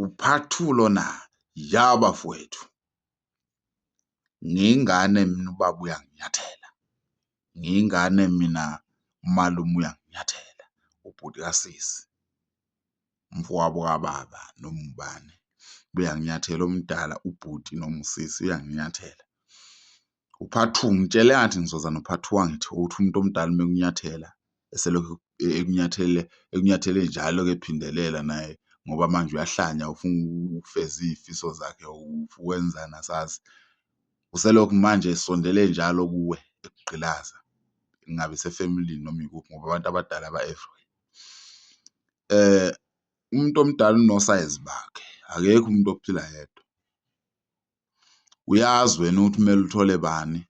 U-part two lona, ya bafowethu. Ngiyingane mina ubaba uyanginyathela, ngiyingane mina umalume uyanginyathela, ubhuti kasisi, umfowabo kababa noma ubani uyanginyathela omdala ubhuti noma usisi uyanginyathela. U-part two, ngitshele ngathi ngizoza no-part two angithi wokuthi umuntu omdala uma ekunyathela eselokhu ekunyathele, ekunyathele njalo-ke ephindelela naye ngoba manje uyahlanya ufuna ukufeza iy'fiso zakhe, wenzani asazi. Uselokhu manje esondele njalo kuwe ekugqilaza, kungabe isefemilini noma ikuphi ngoba abantu abadala ba-everywhere. Umuntu omdala unosayizi bakhe, akekho umuntu ophila yedwa. Uyazi wena ukuthi kumele uthole bani,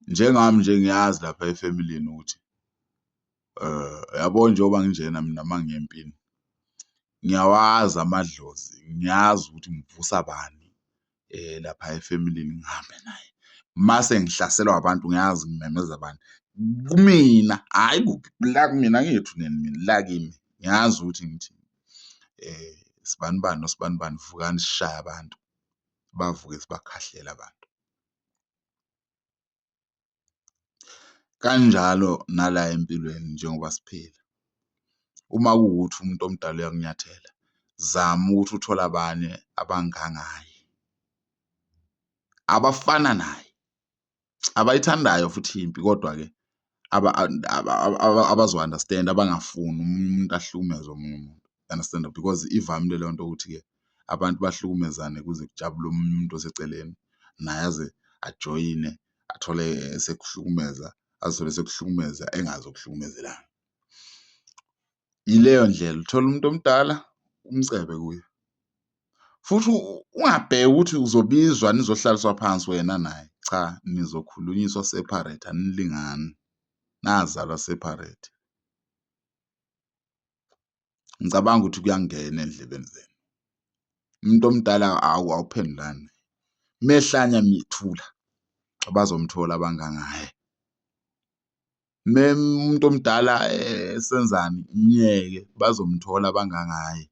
njengami nje ngiyazi lapha efemilini ukuthi uyabo njengoba nginjena mina uma ngiya empini, ngiyawazi amadlozi, ngiyazi ukuthi ngivusa bani laphaya efemilini ngihambe naye. Mase ngihlaselwa abantu ngiyazi ngimemeza bani, kumina hhayi kuphi, la kumina angiyi ethuneni mina, la kimi ngiyazi ukuthi ngithi sibanibani nosibanibani vukani sishaye abantu, bavuke sibakhahlele abantu. Kanjalo nala empilweni njengoba siphila, uma kuwukuthi umuntu omdala uyakunyathela, zama ukuthi uthole abanye abangangaye, abafana naye, abayithandayo futhi impi kodwa-ke abazo-understand-a abangafuni omunye umuntu ahlukumeze omunye umuntu, understand? Because ivamile leyo nto ukuthi-ke abantu bahlukumezane kuze kujabule omunye umuntu oseceleni, naye aze ajoyine athole esekuhlukumeza, azithole esekuhlukumeza engazi ukuhlukumezelani. Ileyo ndlela, uthole umuntu omdala umcebe kuye futhi ungabheki ukuthi uzobizwa nizohlaliswa phansi wena naye, cha nizokhulunyiswa separate anilingani, nazalwa separate. Ngicabanga ukuthi kuyangena ey'ndlebeni zenu. Umuntu omdala awuphendulani naye, uma ehlanya thula bazomthola abangangaye. Umuntu omdala esenzani, myeke bazomthola abangangaye.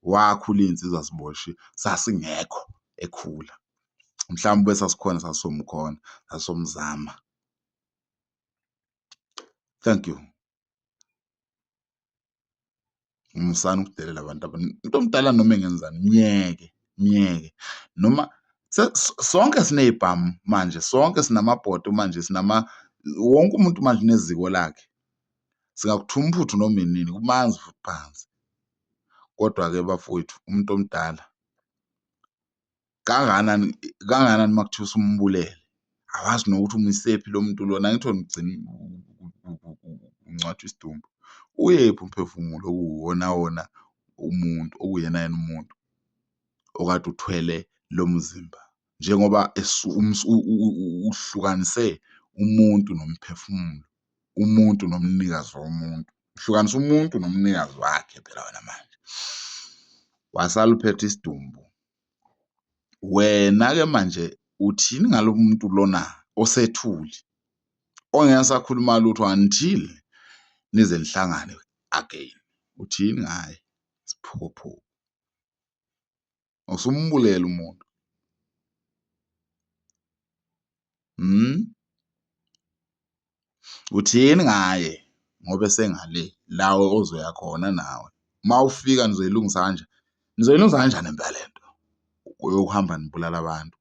Wakhula iy'nsizwa ziboshiwe, sasingekho ekhula, mhlawumbe ube sasikhona sasomkhona, sasomzama. Thank you. Musani ukudelela abantu umuntu omdala noma engenzani myeke, myeke noma sonke siney'bhamu manje, sonke sinamabhodo manje, sinama wonke umuntu manje uneziko lakhe. Singakuthuma uphuthu noma inini kumanzi futhi phansi. Kodwa-ke bafowethu umuntu omdala kangakanani kangakanani uma kuthiwa usumbulele, awazi nokuthi umuyisephi lo muntu lona, angithi wena ugcina ungcwatshwa isidumbu. Uyephi umphefumulo okuwuwona wona umuntu, okuwuyena yena umuntu okade uthwele lo mzimba? Njengoba uhlukanise umuntu nomphefumulo, umuntu nomnikazi womuntu, uhlukanisa umuntu nomnikazi wakhe phela wena manje, wasala uphethe isidumbu. Wena-ke manje uthini ngalo muntu lona osethuli ongeke asakhuluma lutho until nize nihlangane again, uthini ngaye? Isiphukuphuku, usumbulele umuntu. Uthini ngaye ngoba esengale la ozoya khona nawe? Uma ufika nizoyilungisa kanjani? Nizoyilungisa kanjani impela le nto yokuhamba nibulala abantu?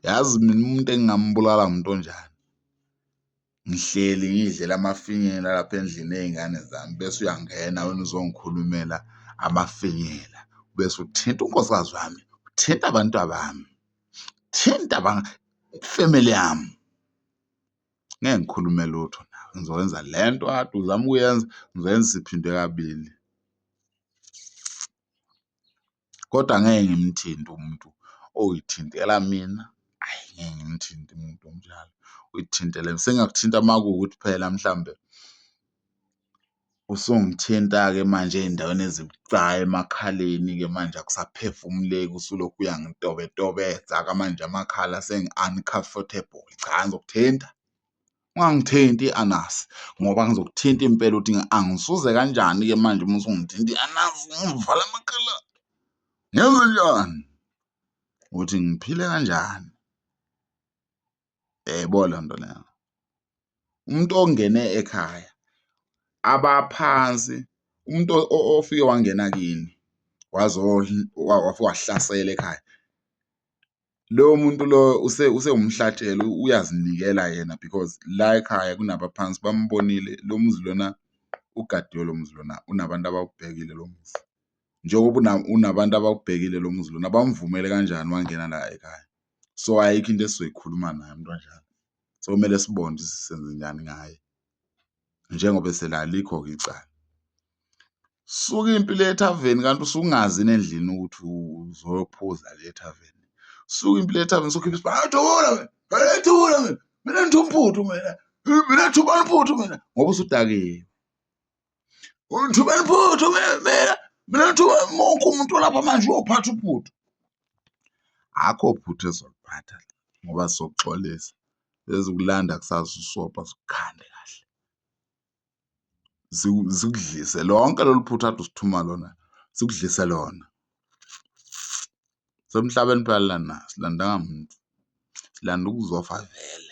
Yazi mina umuntu engingambulala umuntu onjani? Ngihleli ngiy'dlela amafinyela lapha endlini ney'ngane zami bese uyangena wena uzongikhulumela amafinyela, bese uthinta unkosikazi wami, uthinta abantwabami, thinta ifemeli yami. Ngeke ngikhulume lutho nawe, ngizokwenza le nto okade uzama ukuyenza, ngizoyenza isiphindwe kabili. Kodwa ngeke ngimthinte umuntu oy'thintela mina, hhayi ngeke ngimthinte umuntu onjalo, uy'thintele. Sengiyakuthinta uma kuwukuthi phela mhlawumbe usungithinta-ke manje ey'ndaweni ezibucayi emakhaleni-ke manje akusaphefumuleki usulokhu uyangitobetobetsa-ke manje amakhala sengi-uncomfortable, cha ngizokuthinta. Ungangithinti i-anasi ngoba ngizokuthinta impela uthi angisuze kanjani-ke manje uma usungithinta i-anasi ungivale amakhala, ngenzenjani? Uthi ngiphile kanjani? Uyayibona leyo nto leyo? Umuntu ongene ekhaya abaphansi, umuntu ofike wangena kini wafika wahlasela ekhaya, loyo muntu loyo usewumhlatshelo uyazinikela yena because la ekhaya kunabaphansi bambonile lo muzi lona ugadiwe lo muzi lona unabantu abawubhekile lo muzi. Njengoba unabantu abawubhekile lo muzi lona bamvumele kanjani wangena la ekhaya? So, ayikho into esizoyikhuluma naye umuntu onjalo, sekumele sibone ukuthi senzenjani ngaye njengoba esela alikho-ke icala. Suka impi le ethaveni kanti usuke ungazi yini endlini ukuthi uzophuza le ethaveni? Suka impi le ethaveni usukhipha isibhamu, dubula wena, dubula wena, mina ngithe uphuthu mina, mina thubani uphuthu mina, ngoba usudakiwe. Thubani uphuthu mina, mina, mina ngithuba wonke umuntu olapha manje uyophatha uphuthu. Akho phuthu ezoliphatha la ngoba sizokuxolisa, sezokulanda kusasa usopa sikukhande kahle, sikudlise lonke lolu phuthu okade usithuma lona, sikudlise lona. Sisemhlabeni phela lana asilandanga muntu, silande ukuzofa vele.